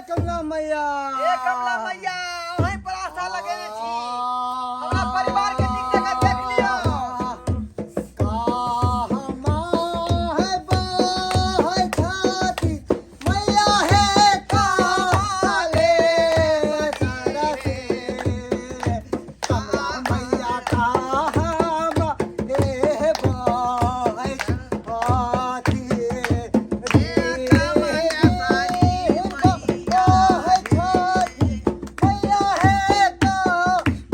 कमला मैया, हे कमला मैया, अहीं पर आशा लगेने छी। हमरा परिवार के नीक जकाँ देख लियौ। मैया हे काले सरसे, कमला मैया काहमा हे बहै छथि, बहै छथि मैया हे काले सरसे,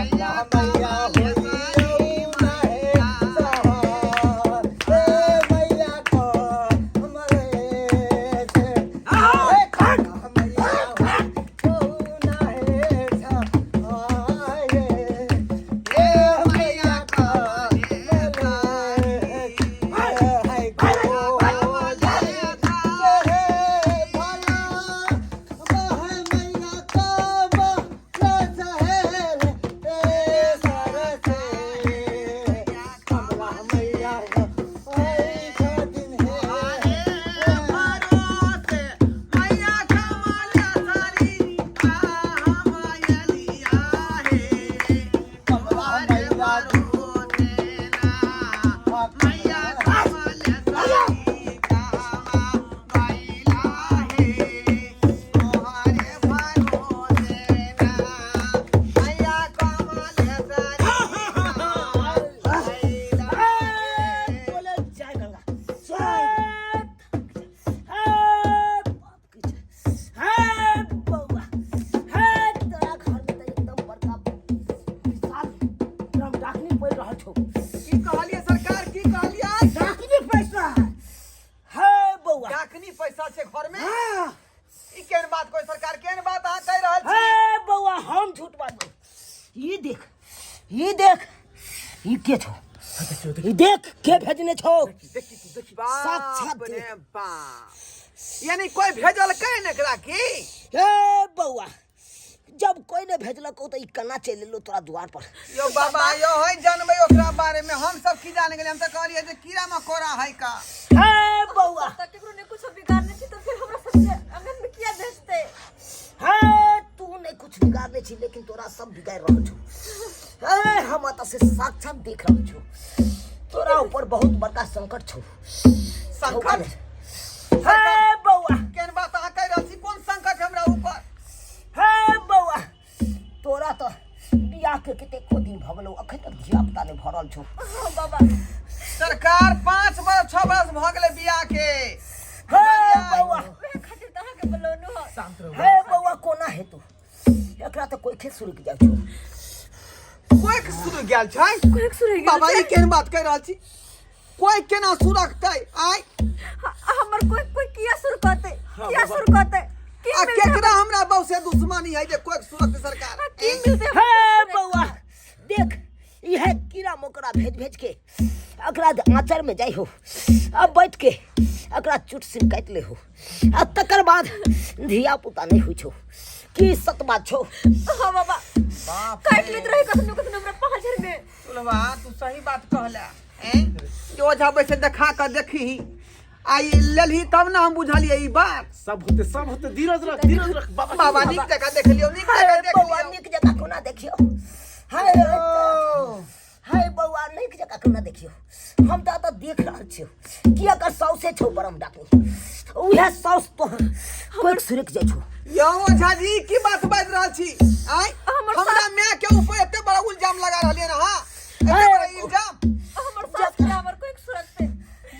रे कमला मैया होइयौ नहे सहार, हे मैया कमले से, हे कमला मैया होइयौ नहे सहार, हे मैया कमले हे गोले हे भला बहै मैया कमल सहेल ए सरसे, कमला मैया होइ छथिन हे भरोसे मैया कमला सारी हम अयलिया हे। कमला मैया भरोसे ना मैया कमल सारी कामा बैला हे, तोहरे भरोसे ना मैया कमल सारी कामा बैला हे। बोले जय गंगा जय, हे बाप की जय, हे बउआ, हे तोरा घर में तऽ एकदम बड़का विशाल ब्रह्म डाकनी पड़ि रहल छौ। की कहलियै सरकार, की कहलियै? डाकनी पैसा हे बउआ। डाकनी पैसा छै घर में? हाँ। ई केहन बात कोई सरकार, केहन बात अहाँ कहि रहल छी? हे बउआ, हम झूठ बाजबै? ई देख, ई देख, ई के छौ? ई देख के भेजने छौ। साक्षात बाप रे देख। बाप, यानी कोई भेजलकै ने एकरा की? हे बउआ, जब कोई ने भेजलक तऽ ई केना चलि एलो तोरा द्वार पर? यो बाबा यो है जानबै ओकरा बारे में, हम सब की जाने गेलियै? हम तऽ कहलियै जे कीड़ा मकोड़ा है का। हे बउआ, तऽ केकरो ने कुछो बिगाड़ने छी तऽ फिर हमरा सबके आंगन में किया भेजते? हे तू नहीं कुछ बिगाड़ने छी, लेकिन तोरा सब बिगाड़ रहल छौ। हे हम एतऽ से साक्षात देख रहल छौ, तोरा ऊपर बहुत बड़का संकट छौ। संकट? हे बउआ, केहन बात अहाँ कहि रहल छी? कोन संकट हमरा ऊपर? हे बउआ, तोरा तऽ बियाह के कतेको दिन भऽ गेलौ, अखन तक धिया पुता नहि भऽ रहल छौ। हाँ बाबा। सरकार, 5 बरस 6 बरस भऽ गेलै बियाह के। हे बउआ, वएह खातिर तऽ अहाँके बोलौलहुँ हँ। शांत रहू। हे बउआ, कोना हेतौ? एकरा तऽ कोइखे सुरुकि जाइ छौ। कोइ सुरक गेल छै? कोई सुनै गेल बाबा, छै? ई केहन बात कहि रहल छी? कोइ केना सुरकतै आय? हमर कोई कोई किया शुरू करते, किया शुरू करते? की आ मिलते? केकरा हमरा बहु से दुश्मनी है जे कोइ सुरकतै सरकार? की मिलते? हे बउआ देख, इहे कीड़ा मकोड़ा भेज भेज के एकरा आंचर में जाइ हो, अब बैठ के एकरा चुट सिन काटि ले हो, आ तकर बाद धिया पुता नहीं होइ छौ। की सत बात छौ? हाँ बाबा। बाप काटि लेत रहे कखनो कखनो हमरा पाँजर में। सुनवा, तू सही बात कहला हैं जे ओझा बैसे देखा कऽ देखी आ ई लेलही तब ने हम बुझलियै ई बात। सब होते, सब होते, धीरज रख, धीरज रख बाबा। बाबा, नीक जकाँ देख लियौ, नीक जकाँ देख बौआ, लियौ। नीक जकाँ कोना देखियौ? हाय हाय बौआ, नीक जकाँ कोना देखियौ? हम तऽ एतऽ देख रहल छियौ कि एकर साउसे छौ बरम डाकनी, उएह साउस तोहर कोइ सुरक जाइ छौ। यौ ओझा जी, की बात बाजि रहल छी आय? हमर हमरा माय के ऊपर एते बड़ा इल्जाम लगा रहलियै ने अहाँ, एते बड़ा इल्जाम। हमर सास के हमर कोई सुरकते।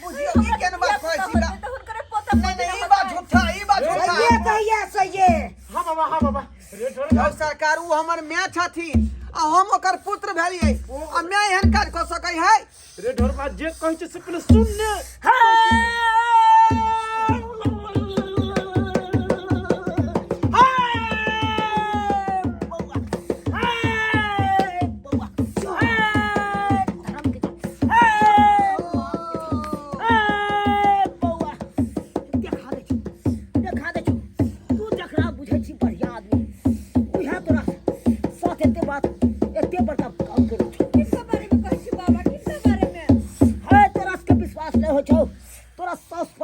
बुझियौ, ई केहन बात कहै छी का? तऽ हुनकर पोता नहीं नहीं, ई बात झूठा, ई बात झूठा। सहिए कहिए, सहिए। हाँ बाबा, हाँ बाबा, रे ढोर। यौ सरकार, उ हमर माय छथिन आ हम ओकर पुत्र भेलियै, आ माय एहन काज कऽ सकै है? रे ढोरबा, जे कहै छै से पहिले सुन ने। तू जकरा बुझै छी बढ़िया आदमी, उएह तोरा साथ एते बात, एते बड़का काम करै छौ। किनका बारे में कहै छी बाबा, किनका बारे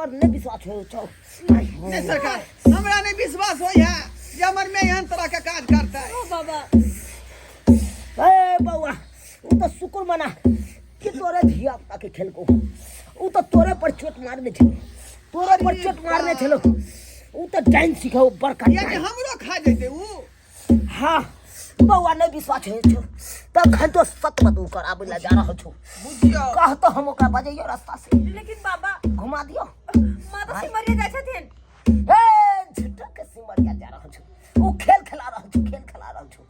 पर नहि विश्वास होइ छौ। नहीं सरकार, हमरा नहीं विश्वास होई है जे हमर में एहन तरह के काज करता है। ओ बाबा। ए बौआ, उ तऽ शुक्र मना कि तोरे धिया पुता के खेलको, उ तऽ तोरे पर चोट मारने छलो, तोरे पर चोट मारने छलो। उ तऽ डाइन सिखौ बड़का यानी डाइन। हमरो खा जैते उ। हाँ बौआ, नहीं विश्वास होइ छौ तऽ अखन तो सत बतू कराबै लए जा रहल छौ। बुझियौ। कह तऽ हम ओकरा बजैयौ रास्ता से। लेकिन बाबा, घुमा दियौ। माँ तऽ सिमरिया जाइ छथिन। ए झूठा के सिमरिया जा रहल छौ, उ खेल खेला रहल छौ, खेल खेला रहल छौ।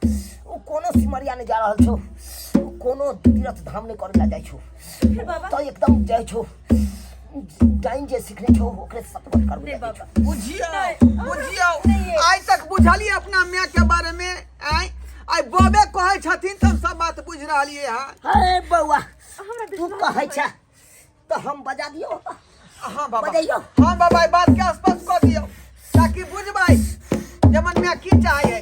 उ कोनो सिमरिया नहीं जा रहल छौ, उ कोनो तीर्थ धाम नहीं करे ला जाइ छौ। फिर बाबा? तो एकदम जाइ छौ, डाइन जे सिखने छौ ओकरे सतवत करबै नहीं जाइ बाबा। छौ। बुझियौ। नहीं। बुझियौ। नहीं। आइ तक बुझलियै अपना माय के बारे में, आइ आइ बबे कहै छथिन तब सब बात बुझि रहलियै हँ। हे बौआ, हमरा तू विश्वास कहै नहीं। छ तऽ हम बजा दियौ? हाँ बाबा। बजैयौ। हाँ बाबा, ई बात के स्पष्ट कऽ दियौ ताकि बुझबै जे मन में की चाहिए।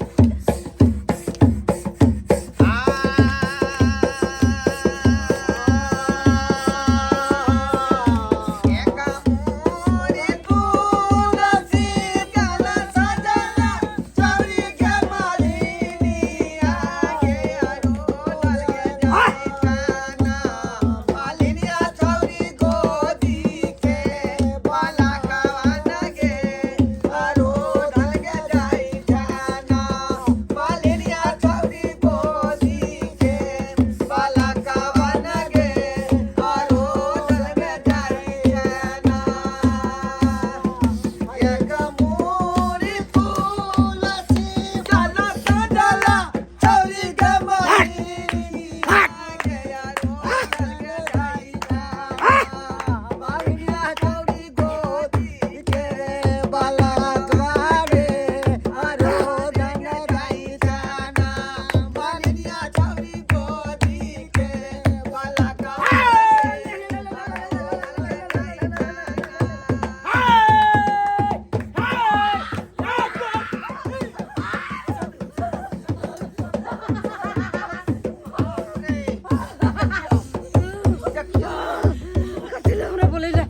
कथी लए हमरा बोलै लए?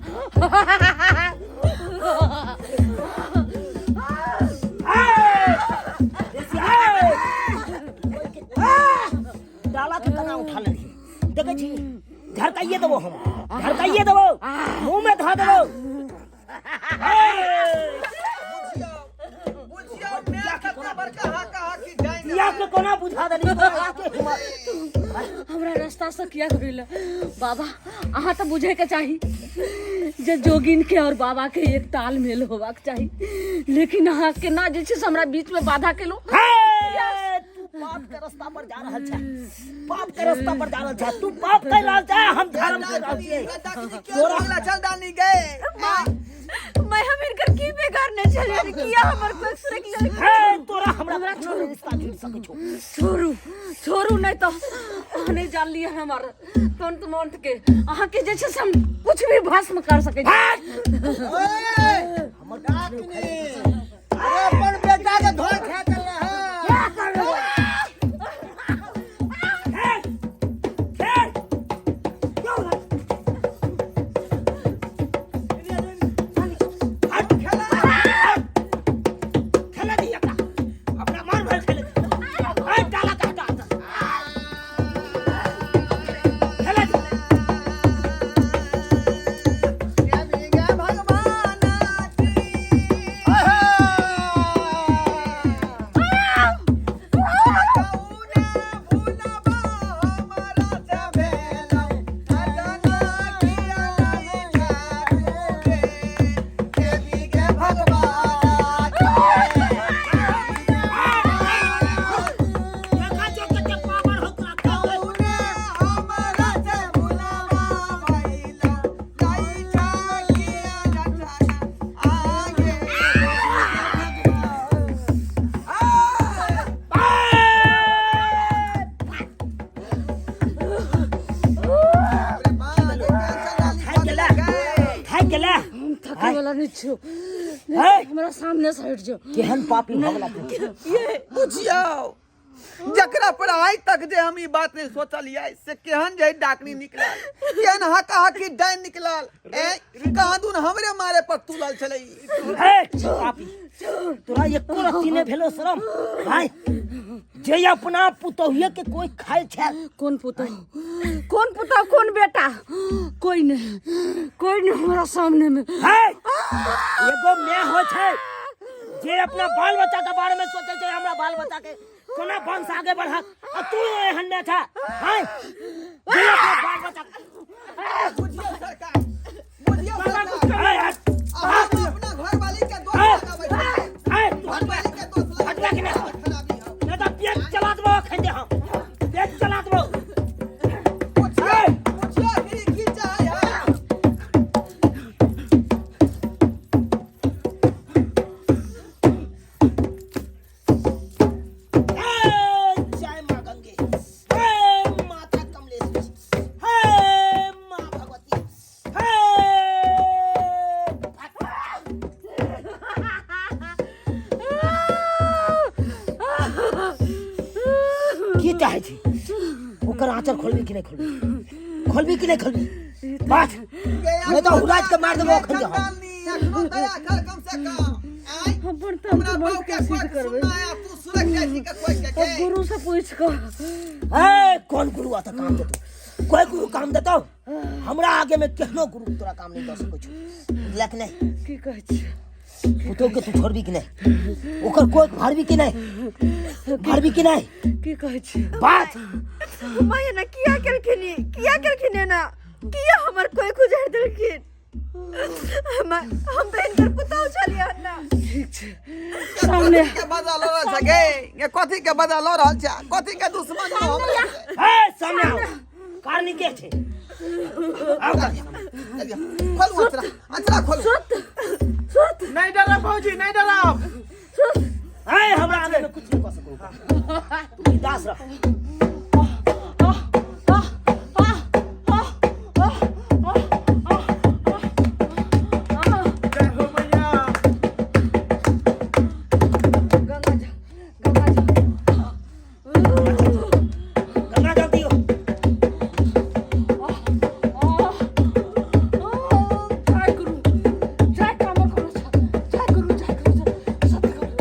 डाला के कना उठा लेलही? देखै छी, झरकाइए देबो हम, झरकाइए देबो, मुंह में धऽ देबो। बुझियौ मैं कते बड़का हाका हाकी जाइन। किया के कोना बुझा देली के हिम्मत? हमरा रास्ता से किया घुरेला बाबा? अहाँ तऽ बुझे के चाही जे जोगिन के और बाबा के एक तालमेल होबाक चाही, लेकिन अहाँ केना जे छै से हमरा बीच में बाधा केलहुँ? हे, तू पाप के रास्ता पर जा रहल छै, पाप के रास्ता पर जा रहल छै। तू पाप कर रहल छै, हम धर्म कर रहल छियै। तोरा चल डालनी गए। माँ, मैं हम इनकर की बेगार नहीं चलिए किया हमर कोई सुरक ले। हे, तोरा हमरा कोनो रिश्ता जुड़ सकै छौ। छोड़ू, छोड़ू, नहीं तो अहाँ नहीं जान लिए हमार तंत मंत के। अहाँ के जे छै से हम कुछ भी भस्म कर सकै छी। हमर कुछ नहीं उखाड़ि। अरे अपन बेटा के धोए खा चल रहा है। खेले दी एकरा, अपना मन भर खेले दी। ए, डाला के हटा, हटा। खेले दी। भगवान। देखा जो कते पावर हो तोरा कहू। थाकि गेला, थाकि गेला। हम थके वाला नहीं छियो। हे! हमरा सामने से हट जाओ। केहन पापी भऽ गेला तू? बुझियौ। जकरा पर आइ तक जे हम ई बात नहीं सोचलियै से केहन जे डाकनी निकलल, केहन हका हकी डाइन निकलल। ए कहाँ दून हमरे मारे पर तुलल छलै। हे पापी, तोरा एको रत्ती नहि भेलो शरम? भाई जे अपना पुतोहिए के कोई खाइ छै। कोन पुतोह, कोन पुतोह, कोन बेटा? कोई नहीं, कोई नहीं हमरा सामने में। हे एगो my होइ छै जे अपना बाल बच्चा के बारे में सोचे छै, हमरा बाल बच्चा के कोना वंश आगे बढ़त, आ तू एहन नहि छ। हाय जे अपना बाल बच्चा बुझियौ सरकार, बुझियौ सरकार, हे, हट, अहाँ अपना घरवाली के दोष लगाबै छी। हे, तू घरवाली के दोष लगाबै। हटबे कि नहि? खराबी हौ। नहि तऽ पेट चला देबो एखन जे हम पेट चला देबो। पुछियौ, पुछियौ कि की चाहै है। जय माँ गंगे, हे माता कमलेश्वरी, हे माँ भगवती, हे। की चाहै छी? ओकर आंचर खोलबी कि नहि खोलबी? खोलबी कि नहि खोलबी? बात नहीं तो हुराज के मार देबो अखन जे हम। एखनो दया कर कम से कम। आँय? अपन हमरा तंत्र बहू मंत्र के के सिद्ध कोई करबै। सुनना है, तू सुरक जाइ छी के कोई के अब के। गुरु से पूछ कऽ। ए कौन गुरु आता काम देतो? कोई गुरु काम देतो? हमरा आगे में केहनो गुरु तोरा काम नहीं दऽ सकै छौ, बुझलक नहि? की कहै छियै? पुतोह के तू छोड़बी कि नहि? ओकर कोई भरबी कि नहि? भरबी कि नहि? की कहै छियै? बात माँ एना किया केलखिन? ई किया केलखिन एना? किया हमर कोई गुजर देलखिन? हम हम तऽ हिनकर पुतहु छलियै ना। ठीक छै, सामने कथी के बदला लऽ रहल छै गे? ये कथी के बदला लऽ रहल छै? कथी के दुश्मन हो हमरा से? ए सामने आओ, कारनी के छै? आओ कारनी सामने। चलिए, खोलू अचरा, अचरा खोलू। नहीं डरब भौजी, नहीं डरब। ए हमरा आगे में कुछ नहीं कऽ सको, तू दास रह। जय हो मैया। गंगा जल, गंगा जल। गंगा जल दियो। जय गुरु, जय कामर करो, जय गुरु, जय गुरु, सत्य गुरु।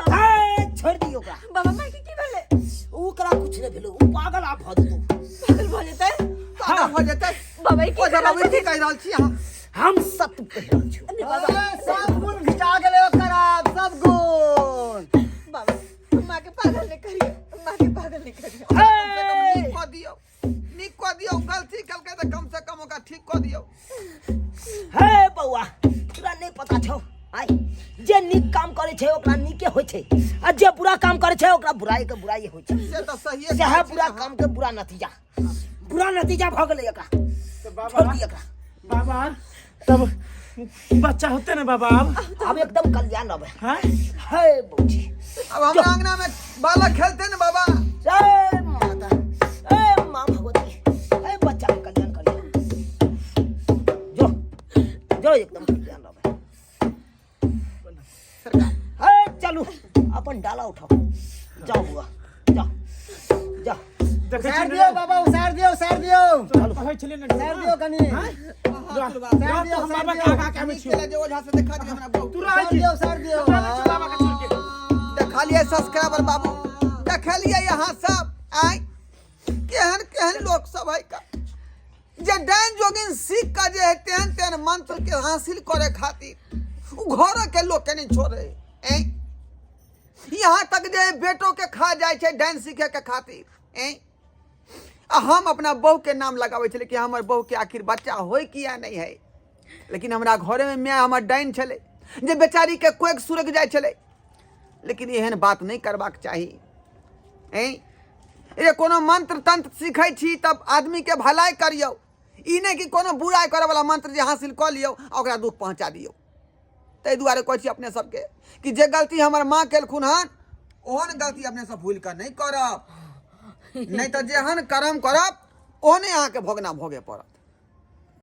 ए छोड़ दियो ओकरा। बाबा, माय के की भेलै? ओकरा कुछ नहीं भेलो, उ पागल आब भऽ जेतौ। पागल भऽ जेतै? पागल भऽ जेतै? बाबा, ई की ओझा बाबू, कहि की कहि रहल छी अहाँ? हम सत्य कहि रहल छी। सब गुण घिचा गेलै ओकर आब, सब गुण। बाबा, माँ के पागल नहीं करिए, माँ के पागल नहीं करिए। कम से कम नीक कऽ दियौ, नीक कऽ दियौ। गलती केलकै तऽ कम से कम ओकरा ठीक कऽ दियौ। हे बौआ, तोरा नहीं पता छौ? आय जे नीक काम करे छै ओकरा नीके होइ छै, आ जे बुरा काम करे छै ओकरा बुराई के बुराई होइ छै। से तऽ सहिए सएह कहै छी बुरा अहाँ। काम के बुरा नतीजा, बुरा नतीजा भऽ गेलै एकरा। तो छोड़ बाबा, दिय एकरा। बाबा, तब बच्चा होते ना बाबा अब? आब एकदम कल्याण रहबै। हाँ? हे बौजी, अब हमरा अंगना में बालक खेलते ने बाबा। जय माता, ए माँ भगवती, ए बच्चा के कल्याण करियो। जो जो एकदम कल्याण रहबै। सरकार हे चलू, अपन डाला उठाओ, जाओ बुआ, जाओ जाओ। देखै उसार छी दियौ बाबा, उसार दियौ, उसार दियौ। कहै छलियै ने, उसार दियौ कनि। उसार दियौ, हम बाबा के आगा के आबै नीक छियौ। केला जे ओझा से देखा दियौ हमरा बहुत। तू रहै उसार छी, दियौ, उसार दियौ। रहै छी बाबा के छोड़ के। देखलियै सब्सक्राइबर बाबू, देखलियै यहाँ सब आय केहन केहन लोक सब है का जे डाइन जोगिन सीख के जे है तेहन तेहन मंत्र के हासिल करे खातिर उ घर के लोग के नहीं छोड़े। ऐ यहाँ तक जे बेटो के खा जाइ छै डाइन सीखे के खातिर। ऐ आ हम अपना बहू के नाम लगाबै छलियै कि हमर बहू के आखिर बच्चा होय किया नहीं है, लेकिन हमरा घरे में माय हमर डाइन छलै जे बेचारी के कोख सुरक जाइ छलै। लेकिन एहन बात नहीं करबाक चाही। ऐ रे कोनो मंत्र तंत्र सीखै छी तब आदमी के भलाई करियौ, ई नहि कि कोनो बुराइ करऽ वाला मंत्र जे हासिल कऽ लियौ आ ओकरा दुख पहुँचा दियौ। ताहि दुआरे कहै छी अपने सबके कि जे गलती हमर माँ केलखुन हन ओहन गलती अपने सब भूलि कऽ नहि करब। नहि तऽ जेहन कर्म करब ओहने अहाँके भोगना भोगे पड़त।